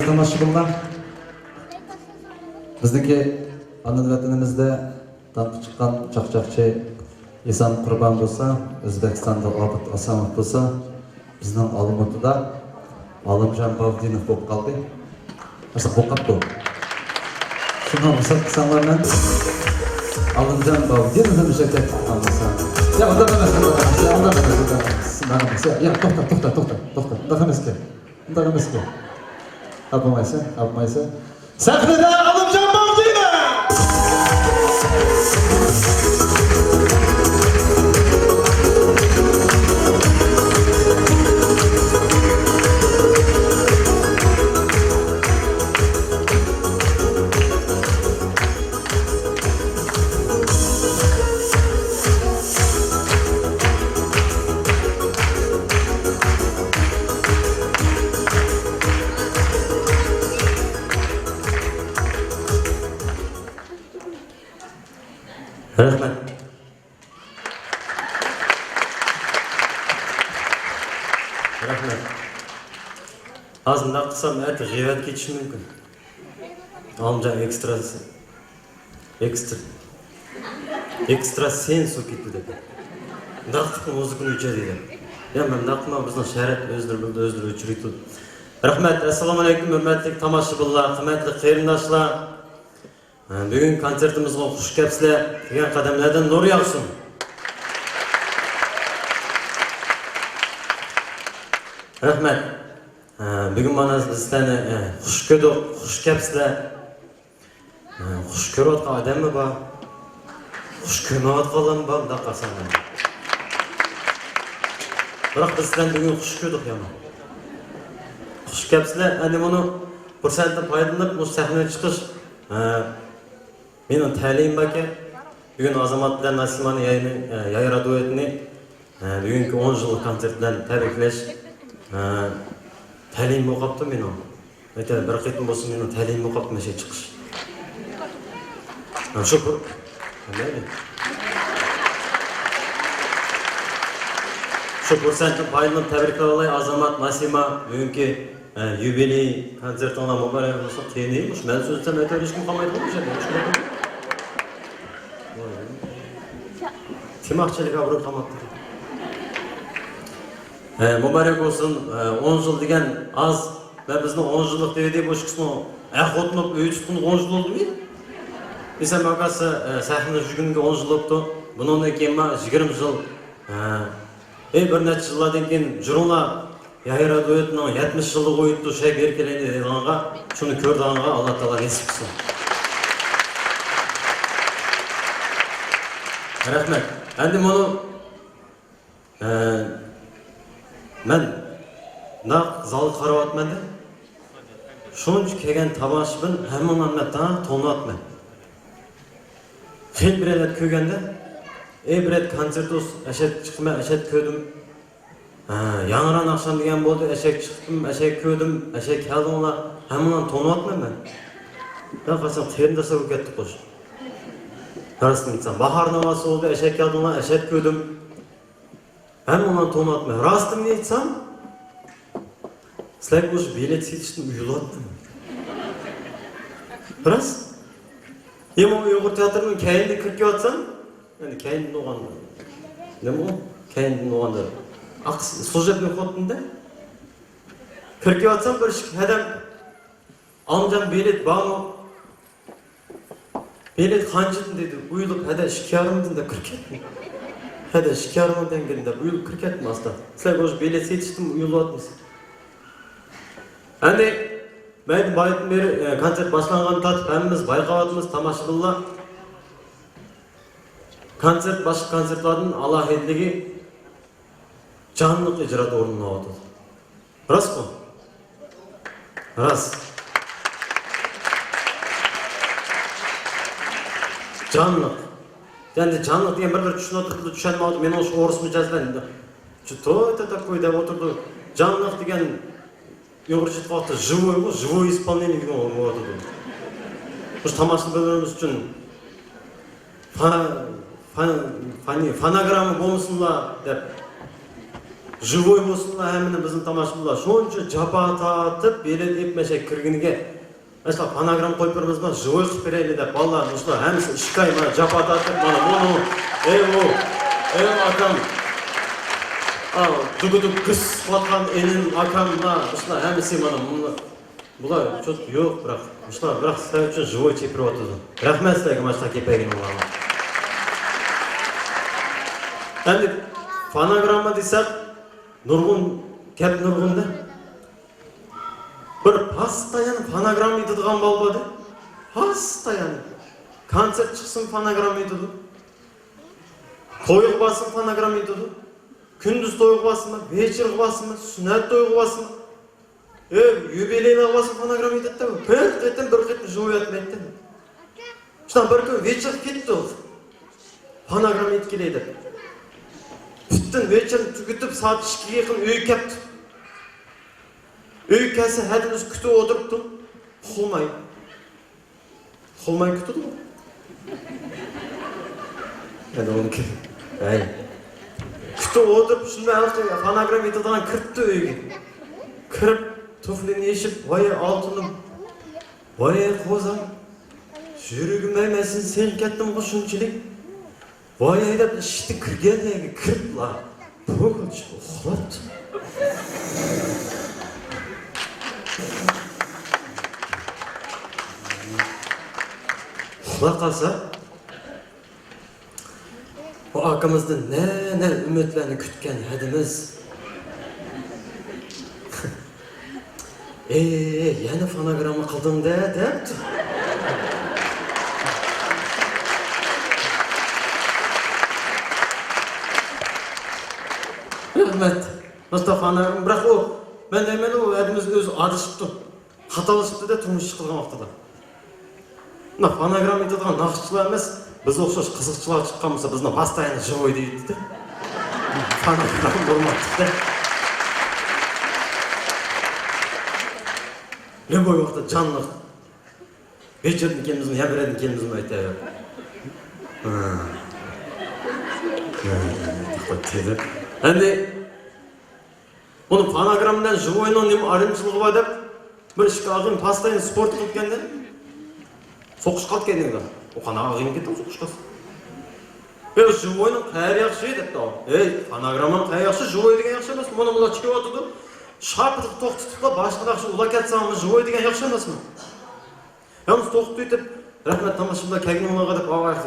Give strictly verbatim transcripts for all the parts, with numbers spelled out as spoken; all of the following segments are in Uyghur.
تاماشىبىنلار، بىزنىڭكى ئانا ۋەتىنىمىزدە داڭقى چىققان چاقچاقچى ئېسام قۇربان بولسا، ئۆزبېكىستاندا ئابىد ئاساموف بولسا، بىزنىڭ ئالىمۇتىدا ئالىمجان باۋدىنوف بولۇپ قالدى. ئەسلى بولۇپ قاپتۇ. شۇنىڭ مىسال قىلساڭلار، مەن ئالىمجان باۋدىنوفنى مۇشەككە قىلغان بولسام. يا، ئۇنداق ئەمەس، ئۇنداق ئەمەس، يا، ئۇنداق ئەمەس، ئۇنداق ئەمەس، ئۇنداق ئەمەس. يا، يا، توختا، توختا، توختا، توختا. ئۇنداق ئەمەسكەن. ئۇنداق ئەمەسكەن. ئاپىمايسەن، ئاپىمايسەن. سەھنىدە ئالىمجان باۋدىنوف! رەھمەت. رەھمەت. ھازىر مۇنداق قىلسام، ئەتە غىيۋەتكە كېتىشى مۇمكىن. ئالىمجان ئېكسترا، ئېكسترا، ئېكسترا سېنس بولۇپ كېتىدۇ دەپ. مۇنداق قىلىپ مۇزىكىنى ئۆچۈرەيلى دەپ. يا، مەن مۇنداق قىلماي، بىزنىڭ شەرەپ ئۆزلىرى بىلىدۇ، ئۆزلىرى ئۆچۈرۈۋېتىدۇ. رەھمەت. ئەسسالامۇئەلەيكۇم، ھۆرمەتلىك تاماشىبىنلار، قىممەتلىك قېرىنداشلار. بۈگۈنكى كونسېرتىمىزغا خۇش كەپسىلەر، كىرگەن قەدەملەردىن نۇر ياغسۇن. رەھمەت. بۈگۈن مانا بىز سىلەرنى خۇش كۆردۇق، خۇش كەپسىلەر. خۇش كۆرۈۋاتقان ئادەممۇ بار، خۇش كۆرمەيۋاتقانلارمۇ بار، مۇنداق قارىساڭلار. بىراق بىز سىلەرنى بۈگۈن خۇش كۆردۇق يامان. خۇش كەپسىلەر. ئەمدى مۇنۇ پۇرسەتتىن پايدىلىنىپ، مۇشۇ سەھنىگە چىقىش، ھە، مېنىڭ تەلىيىم باركەن. بۈگۈن ئازامات بىلەن ناسىمانىڭ ياينى، ھە، يايرا دۇئېتىنى، ھە، بۈگۈنكى ئون يىللىق كونسېرت بىلەن تەبرىكلەش، ھە، تەلىيىم بولۇپ قاپتۇ مېنىڭ. ئەتە بىر قېتىم بولسۇن مېنىڭ تەلىيىم بولۇپ قاپتۇ مەشەگە چىقىش. ھە، شۇ پۇر-، مەيلى. شۇ پۇرسەتتىن پايدىلىنىپ تەبرىكلەۋالاي، ئازامات، ناسىما، بۈگۈنكى، ئە، يۇبىلېي كونسېرتىڭلار مۇبارەك بولسۇن. قېنى، مۇشۇ مەن سۆزلىسەم، ئەتە ھېچكىم قالمايدىغۇ مۇشۇ يەردە. تىماقچىلىك ئابرۇي قالماپتۇ. ئە، مۇبارەك بولسۇن. ئە، ئون يىل دېگەن ئاز. مەن بىزنىڭ ئون يىللىق دېۋىدى بۇ ئىككىسىنىڭ ئەخ خوتۇن بولۇپ ئۆي تۇتقىنىغا ئون يىل بولدىمۇ؟ دېسەم، ئاكاسى، ئە، سەھنىدە يۈرگىنىگە ئون يىل بوپتۇ. بۇنىڭدىن كېيىن ما يىگىرمە يىل. ھە. ئەي، بىر نەچچە يىللاردىن كېيىن جۇرۇڭلار ياھيا راۋ دۇئېتىنىڭ يەتمىش يىللىقىغا ئۆتتى، شەي بېرىپ كېلەيلى دەيدىغانغا، شۇنى كۆرىدىغانغا ئاللا تائالا نېسىپ قىلسۇن. رەھمەت. ئەمدى مانا، ئە، مەن ناق زالغا قاراۋاتىمەن-دە. شۇنچە كەلگەن تاماشىبىن ھەممىڭلارنى مەن تاڭ تونۇۋاتىمەن. خېلى بىرەر رەت كۆرگەندە، ئەي، بىر رەت كونسېرت بولسا، ئەشەك چىقىمەن، ئەشەك كۆردۈم. ھە، ياڭران ئاخشام دېگەن بولدى، ئەشەك چىقتىم، ئەشەك كۆردۈم، ئەشەك كەلدىڭلار، ھەممىڭلارنى تونۇۋاتىمەن مەن. بىراق قاچان قېرىنداشلار بولۇپ كەتتۇق خوش. راستىنى ئېيتسام، باھار ناۋاسى بولدى، ئەشەك كەلدىڭلار، ئەشەك كۆردۈم. ھەممىڭلارنى تونۇۋاتىمەن. راستىمنى ئېيتسام، سىلەرگە مۇشۇ بېلەت سېتىشتىن ئۇيىلىۋاتىمەن. راست. يەنە ئۇيغۇر تىياتىرىنىڭ كەينىدە كىرىپ كېلىۋاتسام، يەنى كەينىدىن ئوغاندا. نېمە ئۇ؟ كەينىدىن ئوغاندا. ئاق-، سۇژەتنى خوتۇندا. كىرىپ كېلىۋاتسام، بىر ئىككى ھەدەم ئالىمجان بېلەت بارمۇ؟ بېلەت قانچىدىن دېدى، ئۇيۇلۇپ ھەدە ئىككى يارىمدىن دەپ كىرىپ كەتتىم. ھەدە ئىككى يارىم تەڭگىدىن دەپ ئۇيۇلۇپ كىرىپ كەتتىم ئاستا. سىلەر مۇشۇ بېلەت سېتىشتىن ئۇيۇلۇۋاتمىسىز. ئەمدى مەيدە بايىتىن بېرى، ئە، كونسېرت باشلانغاندىن تارتىپ ھەممىمىز بايقاۋاتىمىز، تاماشىبىنلار. كونسېرت باشقا كونسېرتلاردىن ئالاھىدىلىكى جانلىق ئىجرادا ئورۇنلىنىۋاتىدۇ. راستمۇ؟ راست. جانلىق. ئەمدى جانلىق دېگەن بىرلىرى چۈشىنىۋاتىدۇ، بىرلىرى چۈشەنمەيۋاتىدۇ. مېنىڭ شۇ ئورۇسمۇ جەزمەن. Что это такое دەپ ئولتۇرىدۇ. جانلىق دېگەن ئۇيغۇرچە ئېيتقان ۋاقىتتا ژىۋويغۇ، ژىۋوي ئىسپالنىيە دېگەن بولۇۋاتىدۇ. مۇشۇ تاماشىبىنلىرىمىز ئۈچۈن فا-، فا-، فانى-، فاناگرامما بولمىسۇنلا دەپ. ژىۋوي بولسۇنلا، ھەممىنى بىزنى تاماشىبىنلار شۇنچە جاپا تارتىپ، بېلەت ئېلىپ مەشە كىرگىنىگە، مەسىلەن، فونوگرامما قويۇپ بېرىمىزما، ژىۋوي قىلىپ بېرەيلى دەپ، بالىلار، مۇشۇلار ھەممىسى ئىككى ئاي مانا جاپا تارتىپ، مانا بۇنى، ئەي ئۇ، ئەي ئاكام، ئا، دۇگۇدۇگ گىس قىلىۋاتقان ئىنىم، ئاكاملار، مۇشۇلار ھەممىسى مانا، مۇنۇ بۇلار چوت يوق، بىراق مۇشۇلار، بىراق سىلەر ئۈچۈن ژىۋوي چېپىرىۋاتىدۇ. رەھمەت سىلەرگە ماشۇنداق كېپەيگىنىڭلارغا. ئەمدى فونوگرامما دېسەك، نۇرغۇن گەپ، نۇرغۇندا. بىر پاستايان فونوگرامما ئېيتىدىغان بال بار ئىدى. پاستايان. كونسېرت چىقسىمۇ فونوگرامما ئېيتىدۇ. تويغا بارسىمۇ فونوگرامما ئېيتىدۇ. كۈندۈز تويغا بارسىمۇ، ۋېچىرغا بارسىمۇ، سۈننەت تويغا بارسىمۇ، ئۆي يۇبىلېيلارغا بارسىمۇ فونوگرامما ئېيتاتتى. بىر قېتىم، بىر قېتىم ژىۋوي ئېيتمايتتى. شۇنداق بىر كۈن ۋېچىرغا كەتتۇق. فونوگرامما ئېيتىپ كېلەي دەپ. پۈتۈن ۋېچىرنى تۈگىتىپ، سائەت ئىككىگە يېقىن ئۆيگە كەپتۇ. ئۆيگە كەلسە، ھەدىمىز كۈتۈپ ئولتۇرۇپتۇ. ئۇخلىماي. ئۇخلىماي كۈتىدىغۇ. يەنە ئۇنىڭكى. ھەي. كۈتۈپ ئولتۇرۇپ، شۇنداق ھېلىقى فونوگرامما ئېيتىدىغان كىرىپتۇ ئۆيگە. كىرىپ، تۇفلىنى يېشىپ، ۋاي ئالتۇنۇم، ۋاي قوزام، يۈرىكىم، مەن سېنى سېغىنىپ كەتتىمغۇ شۇنچىلىك. ۋاي ھەيدەپ ئىشىكتىن كىرگەن يەرگە كىرىپلا پوكىچە ئۇخلاپتۇ. ئۇخلاپ قالسا، بۇ ئاكىمىزدىن نە، نە ئۈمىدلەرنى كۈتكەن ھەدىمىز. ئېي، يەنە فونوگرامما قىلدىڭ-دە، دەپتۇ. رەھمەت. مۇستافا، بىراق ئۇ، مەن دەيمەن، ئۇ ھەدىمىز ئۆزى ئادىشىپتۇ. خاتالىشىپتۇ-دە، تۇرمۇش ئىش قىلغان ۋاقتىدا. مۇنداق فونوگرامما ئېيتىدىغان ناخشىچىلار ئەمەس، بىزگە ئوخشاش قىزىقچىلار چىققان بولسا، بىزنى پاستايانە ژىۋوي دەيدۇ-دە. فونوگرامما بولماپتۇ-دە. لوبوي ۋاقىتتا جانلىق. ۋېچىردىن كېلىمىزمۇ، يەنە بىرەردىن كېلىمىزمۇ ئېيتايۇ. ھە. ھە، دىققەت قىلدى. ئەمدى بۇنى فونوگرامما بىلەن ژىۋوينىڭ نېمە ئايرىمچىلىقى بار دەپ، بىر ئىككى ئاغىنە پاستايان سپورت قىلىپ كەلدى. سوقۇشۇپ قالدى كەينىڭدە. ئۇ قانداق ئاغىنە ئىكەن، سوقۇشۇپ قالسا. ئەي، ژىۋوينىڭ قەيەر ياخشى دەپتۇ. ئەي، فونوگراممانىڭ قەيەر ياخشى، ژىۋوي دېگەن ياخشى ئەمەسمۇ؟ مانا بۇلار چىقىۋاتىدۇ. شاپىدىغا توختىتىپلا باشقا ناخشا ئۇلاپ كەتسەڭمۇ ژىۋوي دېگەن ياخشى ئەمەسمۇ؟ يالغۇز توختىتىپ، رەھمەت تاماشىبىنلار كەلگىنىڭلارغا دەپ ئاۋاز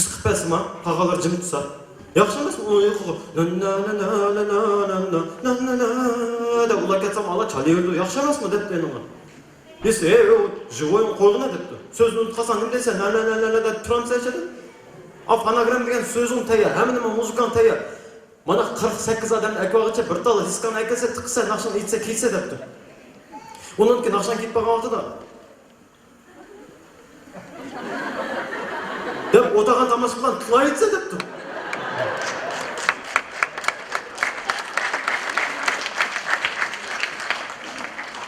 قىلىپ بەرسىمۇ، قالغانلار جىم تۇرسا. ياخشى ئەمەسمۇ؟ ئۇنىڭ يوقىغۇ نە، نە، نە دەپ ئۇلاپ كەتسەم، ئالا چالىۋېرىدۇ. ياخشى ئەمەسمۇ؟ دەپتۇ يەنە. دېسە، ھەي، ئۇ ژىۋوينى قويغىنا دەپتۇ. سۆزنى ئۇنتۇپ قالساڭ نېمە دەيسەن؟ نە، نە، نە، نە، نە دەپ تۇرامسەن شۇ يەردە. ئا، فونوگرامما دېگەن سۆزۈڭ تەييار، ھەممە نېمە مۇزىكاڭ تەييار. مانا قىرىق سەككىز ئادەمنى ئەكىۋالغىچە بىر تال دىسكانى ئەكەلسە، تىقىسەن، ناخشىنى ئېيتسا، كېلىسە دەپتۇ. ئۇنىڭكى ناخشاڭ كېتىپ قالغان ۋاقتىدا دەپ ئولتۇرغان تاماشىبىنلار تىللاۋېتسە دەپتۇ.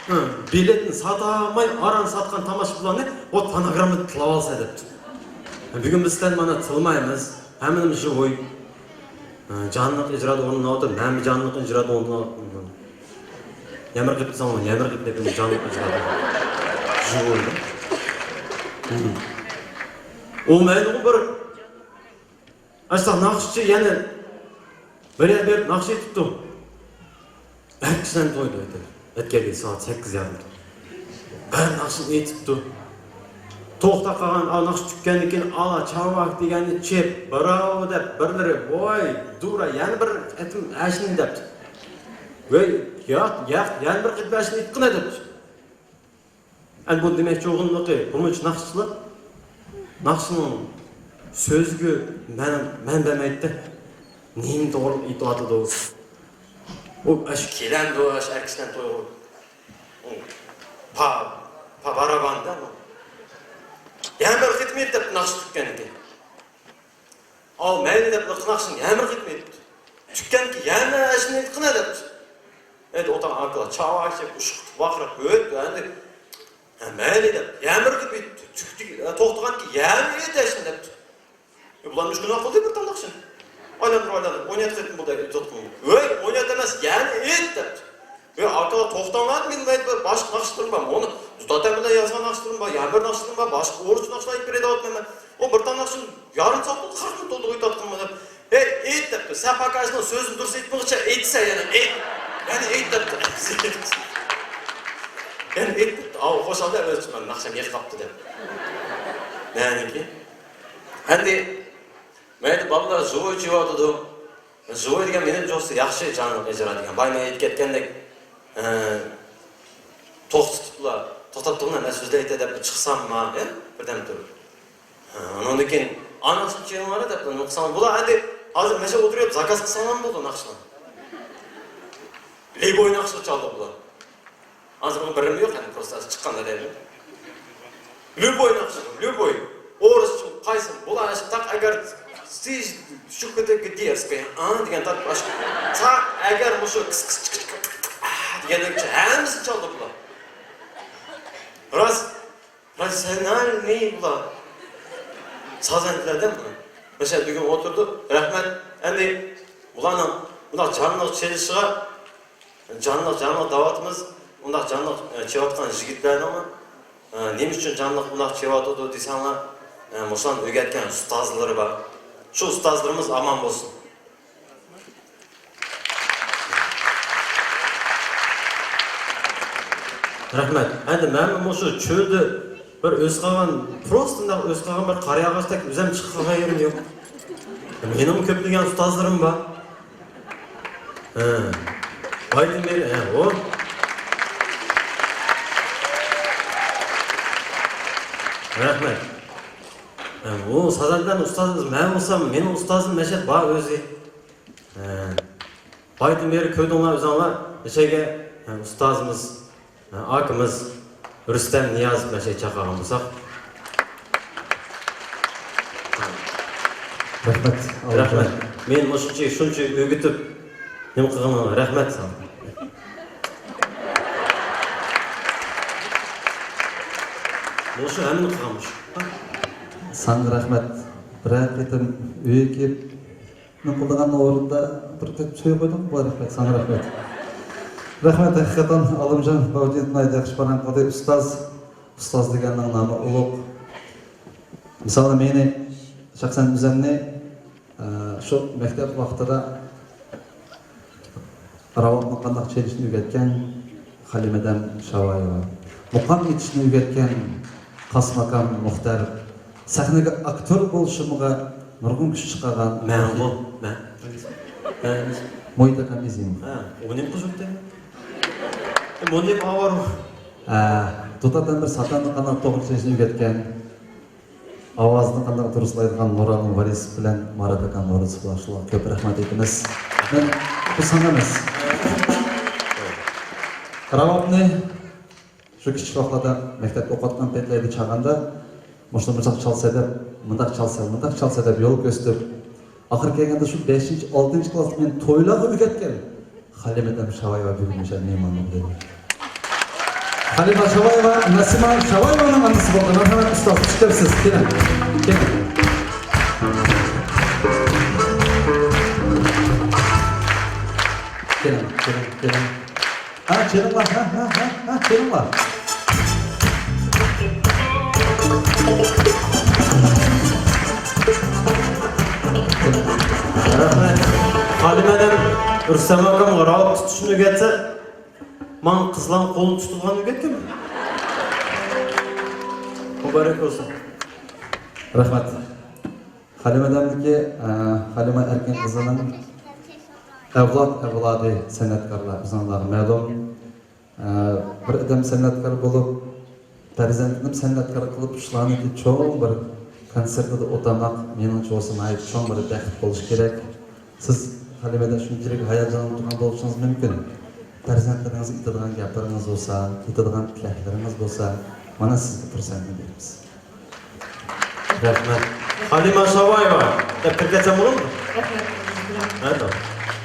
ھە، بېلەتنى ساتالماي ئاران ساتقان تاماشىبىنلارنى ئۇ فونوگراممىدا تىللاۋالسا دەپتۇ. بۈگۈن بىز سىلەرنى مانا تىللىمايمىز. ھەممىنىمىز ژىۋوي. ھە، جانلىق ئىجرادا ئورۇنلاۋاتىدۇ. مەنمۇ جانلىق ئىجرادا ئورۇنلاۋاتىمەن. يەنە بىر قېتىم ساڭا، يەنە بىر قېتىم جانلىق ئىجرادا. ژىۋوي. ھىم. ئۇ مەيلىغۇ بىر ئاشۇنداق ناخشىچى يەنە بىر يەر بېرىپ ناخشا ئېيتىپتۇ. ئەركىسەن تويدا ئېيتىپ، ئەتكەندە سائەت سەككىز يېرىمدا. بەر ناخشىنى ئېيتىپتۇ. توختاپ قالغان ئا ناخشا تۈگىگەندىن كېيىن، ئالا چاۋاك دېگەننى چېپ، براۋو دەپ، بىرلىرى، ۋاي، دۇرا، يەنە بىر قېتىم ئەشىنى دەپتۇ. ۋەي، ياق، ياق، يەنە بىر قېتىم ئەشىنى ئېيتقىنە دەپتۇ. ئەمدى بۇ دېمەكچى بولغىنىمىز، بۇنىڭ ئۈچۈن ناخشىچىلار ناخشىنىڭ سۆزىگە مەن، مەن بەرمەيدىدە، نېمە توغرىلىق ئېيتىۋاتىدۇ؟ ئۇ ئاشۇ كېلەمدۇ، ئاشۇ ئەركىسىدىن تويغۇ. پا، پا، باراباندا. يەنە بىر قېتىم ئېيت دەپتۇ ناخشا تۈگىگەندىن كېيىن. ئاۋۇ مەيلى دەپ ناخشىنى يەنە بىر قېتىم ئېيتىپتۇ. تۈگىگەندىن كېيىن يەنە ئاشۇنى ئېيتقىنە دەپتۇ. ئەمدى ئولتۇرغان ئاكىلار چاۋاك چېپ، ئۇششۇق قىلىپ ۋارقىراپ كۆرۈپتۇ ئەمدى. ھە، مەيلى دەپ يەنە بىر قېتىم ئېيتىپتۇ. تۈگىدى، توختىغاندىن كېيىن يەنە ئېيت ئاشۇنى دەپتۇ. ئە، بۇلار مۇشۇ كۈنى قىلدى بىر تال ناخشىنى. ئايلاندۇرۇپ، ئايلاندۇرۇپ، ئون يەتتە قېتىم بولدى ئېيتىۋاتقىنىم. ھۆي، ئون يەتتە ئەمەس، يەنە ئېيت دەپتۇ. ھۆي، ئاكىلار، توختاڭلار، مېنىڭ باشقا ناخشىلىرىم بار. مۇنى دۇتار بىلەن يازغان ناخشىلىرىم بار، يامبىر ناخشىلىرىم بار، باشقا ئورۇسچە ناخشىلار ئېيتىپ بېرىدىغان. ئۇ بىر تال ناخشىنى يېرىم سائەتتىن قىرىق مىنۇت بولدى ئېيتىۋاتقىنىم دەپ. ھەي، ئېيت دەپتۇ. سەن پاكاشنىڭ سۆزىنى دۇرۇس ئېيتمىغۇچە ئېيتسە يەنە ئېيت. يەنە ئېيت دەپتۇ. يەنە ئېيت دەپتۇ. ئاۋۇ خۇشالدا ئۆزى چىققان ناخشام يېقىپ قاپتۇ دەپ. نەنىكى؟ ئەمدى مەيلى، بالىلار زوۋاي چېۋىۋاتىدۇ. زوۋاي دېگەن مېنىڭ جوسى ياخشى جانلىق ئىجرا دېگەن. بايا مەن ئېيتىپ كەتكەندەك، ئە، توختىتىپلا، توختاپ تۇرۇڭلار، مەن سۆزلەيتتى دەپ چىقسامما، ئە، بىردەم تۇرۇپ. ھە، ئۇنىڭدىن كېيىن، ئا، ناخشىنى چېلىڭلار دەپ نېمە قىلساڭلار بولا. ئەمدى ھازىر مەشە ئولتۇرۇپ زاكاز قىلساڭلارمۇ بولىدۇ ناخشىنى. ليۇبوي ناخشا چالدى بۇلار. ھازىر ئۇنىڭ بىرىمۇ يوق، يەنى پروستاسى چىققاندا دەيمەن. ليۇبوي ناخشا، ليۇبوي. ئورۇسچە قايسى؟ بۇلار ئاشۇ تاق ئەگەر سىز شۇ كۆتەككە دېيەسكە، ئا دېگەن تارتىپ ئاشۇ تاق ئەگەر مۇشۇ قىس قىس چىق چىق دېگەندەكچە ھەممىسىنى چالدى بۇلار. راست. پروفېسسىونالنىي بۇلار. سازەندىلەردىن بۇلار. مەسىلەن، بۈگۈن ئولتۇردۇق. رەھمەت. ئەمدى بۇلارنىڭ بۇنداق جانلىق چېلىشىغا، جانلىق، جانلىق دەۋاتىمىز. ئۇنداق جانلىق، ئە، چېلىۋاتقان يىگىتلەرنىڭمۇ، ئە، نېمە ئۈچۈن جانلىق بۇنداق چېلىۋاتىدۇ دېسەڭلار، ئە، مۇشۇلارنى ئۆگەتكەن ئۇستازلىرى بار. شۇ ئۇستازلىرىمىز ئامان بولسۇن. رەھمەت. ئەمدى مەنمۇ مۇشۇ چۆلدە بىر ئۆسۈپ قالغان، پروستو مۇنداق ئۆسۈپ قالغان بىر قارا ياغاچتەك ئۆزۈم چىقىپ قالغان يېرىم يوق. مېنىڭمۇ كۆپلىگەن ئۇستازلىرىم بار. ھە. بايدىن بېرى، ھە، ئۇ. رەھمەت. ھە، ئۇ سازەندىلەرنىڭ ئۇستازى، مەن بولسام، مېنىڭ ئۇستازىم مەشەت بار ئۆزى. ھە. بايدىن بېرى كۆردۈڭلار ئۆزۈڭلار، مەشەگە، ھە، ئۇستازىمىز، ھە، ئاكىمىز رۇستەم نىيازوۋ مەشەگە چاقىرغان بولساق. رەھمەت، رەھمەت. مېنى مۇشۇنچە، شۇنچە ئۆگىتىپ، نېمە قىلغىنىڭغا رەھمەت ساڭا. مۇشۇ ھەممىنى قىلغان مۇشۇ. ساڭا رەھمەت. بىرەر قېتىم ئۆيگە كېلىپ، نېمە قىلىدىغان ئورنىدا بىر قېتىم سۆيۈپ قويدۇڭ. بۇ رەھمەت، ساڭا رەھمەت. رەھمەت، ھەقىقەتەن ئالىمجان باۋجىن ناھايىتى ياخشى پاراڭ قىلدى. ئۇستاز، ئۇستاز دېگەننىڭ نامى ئۇلۇغ. مىسالى، مېنى شەخسەن ئۆزۈمنى، ئە، شۇ مەكتەپ ۋاقتىدا راۋابنى قانداق چېلىشنى ئۆگەتكەن خەلىمەدەم شاۋايېۋا، مۇقام ئېيتىشنى ئۆگەتكەن قاسىم ئاكام مۇختەر، سەھنىگە ئاكتور بولۇشۇمغا نۇرغۇن كۈچ چىقارغان مەنغۇ، مەن. مۇھىت ئاكام ئېزىموف. ھە، ئۇ نېمە قىلىۋاتىدۇ؟ ئە، بۇ نېمە ئاۋارە؟ ھە، دۇتاردىن بىر ساتاننى قانداق توغرا چېلىشنى ئۆگەتكەن. ئاۋازنى قانداق دۇرۇسلايدىغان نۇراننىڭ ۋارىسى بىلەن مارات ئاكا نۇرىسى بار. شۇلارغا كۆپ رەھمەت ئېيتىمىز. مەن بۇ ساڭا ئەمەس. راۋابنى شۇ كىچىك ۋاقىتلاردا مەكتەپتە ئوقۇۋاتقان پەيتلەردە چالغاندا، مۇشۇنى مۇنداق چالسا دەپ، مۇنداق چالسا، مۇنداق چالسا دەپ يول كۆرسىتىپ، ئاخىرى كەلگەندە شۇ بەشىنچى، ئالتىنچى كىلاستا مېنى تويلارغا ئۆگەتكەن خەلىمەدەم شاۋايېۋا بۈگۈن مۇشۇ مېھمانلىق قىلدى. خەلىمە شاۋايېۋا، نەسىمە شاۋايېۋانىڭ ئانىسى بولدى. مەرھەمەت، ئۇستاز، چىقىپ كېلىسىز. كېلىڭ، كېلىڭ. كېلىڭ، كېلىڭ، كېلىڭ. ھە، كېلىڭلار، ھە، ھە، ھە، ھە، كېلىڭلار. رەھمەت. خەلىمەدەم رۇستەم ئاكامغا راۋاب تۇتۇشنى ئۆگەتسە، ماڭا قىزلارنىڭ قولىنى تۇتىدىغان ئۆگەتكەن. مۇبارەك بولسۇن. رەھمەت. خەلىمەدەمدىكى، ئە، خەلىمە ئەركىن قىزىنىڭ ئەۋلاد ئەۋلادى سەنئەتكارلار، ئۆزۈڭلارغا مەلۇم. ئە، بىر ئادەم سەنئەتكار بولۇپ، پەرزەنتىنىمۇ سەنئەتكار قىلىپ، شۇلارنىڭكى چوڭ بىر كونسېرتىدا ئولتۇرماق، مېنىڭچە بولسا ناھايىتى چوڭ بىر بەخت بولۇشى كېرەك. سىز خەلىمەدە شۇنچىلىك ھاياجانلىنىپ تۇرغان بولۇشىڭىز مۇمكىن. پەرزەنتلىرىڭىزگە ئېيتىدىغان گەپلىرىڭىز بولسا، ئېيتىدىغان تىلەكلىرىڭىز بولسا، مانا سىزگە پۇرسەتنى بېرىمىز. رەھمەت. خەلىمە شاۋايېۋا دەپ كىرىپ كەتسەم بولامدۇ؟ رەھمەت. ھە، تامام.